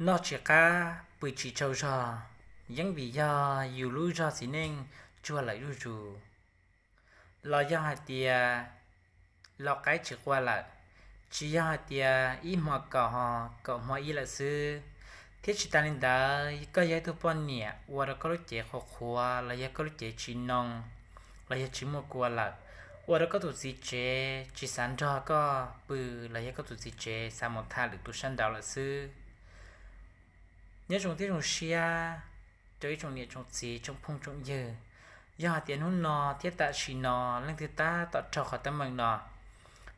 Noj tsis qab pw tsis tsaug zog, yeej vim yog yus lub zog txiv neej tsuag lawm zuj zus, los yog hais tias lau qaib tsis qua lawm, tsis yog hais tias ib hmo kaum ho kaum hmo ib lawm xwb. Thiab tsis tas li ntawd, koj yog ib tug poj niam ua rau koj lub cev qhuav qhuav los yog koj lub cev tsis noo los yog tsis muaj kua lawm, ua rau koj tus txiv tsev tsis xav nrog koj pw los yog koj tus txiv tsev xav mus tham lwm tus sab nraud lawm xwb. Nyob zoo thiab zoo siab rau ib tsoom niam tsoom txiv tsoom phooj tsoom ywg. Yog hais tias hnub no thiab tam sim no leej twg tab tom raug qhov teeb meem no,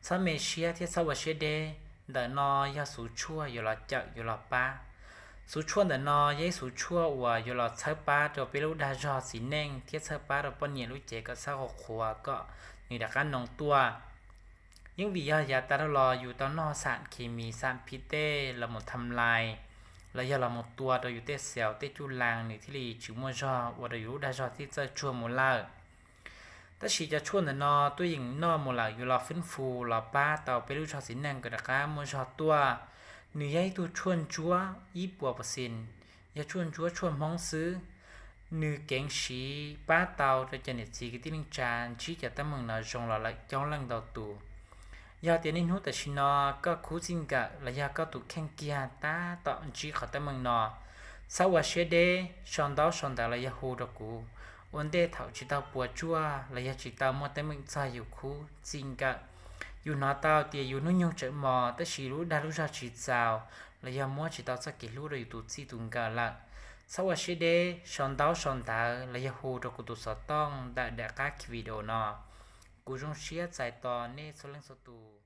txhob me siab thiab txhob ua siab deb. Ntawm no yog xuv tshuaj yuav los cawm yuav los pab. Xuv tshuaj ntawm no yog ib xuv tshuaj uas yuav los txhawb pab rau peb lub dag zog txiv neej thiab txhawb pab rau poj niam lub cev kom txhob qhuav qhuav kom nws rov qab noo tuaj. Yeej vim yog yav tas dhau los yus tau noj xam khes mis xam phim tej los mus tham lais los yog los mus tua rau yus tej xaus tej cuj laas nws thiaj li tsis muaj zog ua rau yus lub dag zog thiaj txawj tsuag mus lawm. Tab sis cov tshuaj ntawm no tuaj yeem noj mus lawm yuav los fwb fu los pab tau peb lub zog txiv neej kom rov qab muaj zog tuaj. Nws yog ib tug tshuaj ntsuab ib puas percent, yog tshuaj ntsuab tshuaj Hmoob xwb. Nws keev siv pab tau rau cov niam txiv kwv tij neej tsa ntsib cov teeb meem no zoo los lawm coob leej ntau tus. Yog tias niaj hnub tam sim no koj khub txij nkawm los yog koj tus kheej kiag tab tom ntsib qhov teeb meem no, txhob ua siab deb, sau ntaub sau ntawv los yog hu rau kuv. Ua ntej thaum tsis tau puas tsuaj los yog tsis tau muaj teeb meem txog yus khub txij nkawm, yus hnov tau tias yus hnub nyoog tseem mos tab sis lub dag lub zog tsis txaus los yog muab tsis tau txoj kev hlub rau yus tus txij tus nkawm lawm, txhob ua siab deb, sau ntaub sau ntawv los yog hu rau kuv tus xov tooj ntawm daim qab video no. Kuv zoo siab txais tos nej txhua leej txhua tus.